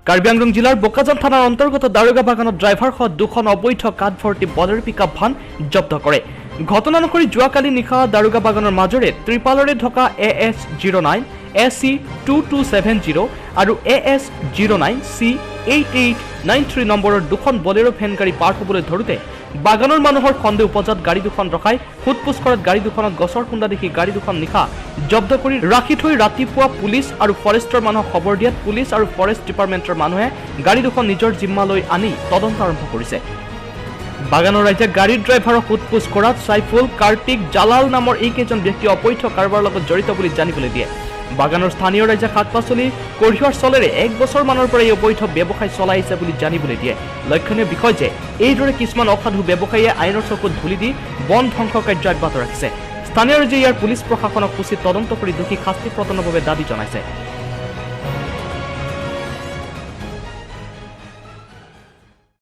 কাৰ্বি আংলং জিলাৰ বোকাজান থানাৰ অন্তৰ্গত দাৰোগা বাগানত ড্ৰাইভাৰসহ দুখন অবৈধ কাঠ ভৰ্তি বলেৰো পিক আপ ভান জব্দ কৰে। ঘটনা অনুসৰি যোৱাকালি নিশা দাৰোগা বাগানৰ মাজেৰে ত্ৰিপালৰে থকা AS 09 AC 2270 আৰু AS 09 C 8893 নম্বৰৰ দুখন বলেৰো ভেন গাড়ী পাৰ হ'বলৈ ধৰোঁতে বাগানৰ মানুহৰ সন্দেহ উপজাত গাড়ী দুখন ৰখাই সোধ পোছ কৰাত গাড়ী দুখনত গছৰ খুন্দা দেখি গাড়ী দুখন নিশা জব্দ কৰি ৰাখি থৈ ৰাতিপুৱা পুলিচ আৰু ফৰেষ্টৰ মানুহক খবৰ দিয়াত পুলিচ আৰু ফৰেষ্ট ডিপাৰ্টমেণ্টৰ মানুহে গাড়ী দুখন নিজৰ জিম্মালৈ আনি তদন্ত আৰম্ভ কৰিছে। বাগানৰ ৰাইজে গাড়ীৰ ড্ৰাইভাৰক সোধ পোছ কৰাত চাইফুল, কাৰ্তিক, জালাল নামৰ এইকেইজন ব্যক্তি অবৈধ কাৰবাৰৰ লগত জড়িত বুলি জানিবলৈ দিয়ে। বাগানৰ স্থানীয় ৰাইজে শাক পাচলি কঢ়িওৱাৰ চলেৰে এক বছৰ মানৰ পৰা এই অবৈধ ব্যৱসায় চলাই আহিছে বুলি জানিবলৈ দিয়ে। লক্ষণীয় বিষয় যে এইদৰে কিছুমান অসাধু ব্যৱসায়ীয়ে আইনৰ চকুত ধূলি দি বন ধ্বংস কাৰ্য অব্যাহত ৰাখিছে। স্থানীয় ৰাইজে ইয়াৰ পুলিচ প্ৰশাসনক উচিত তদন্ত কৰি দোষীক শাস্তি প্ৰদানৰ বাবে দাবী জনাইছে।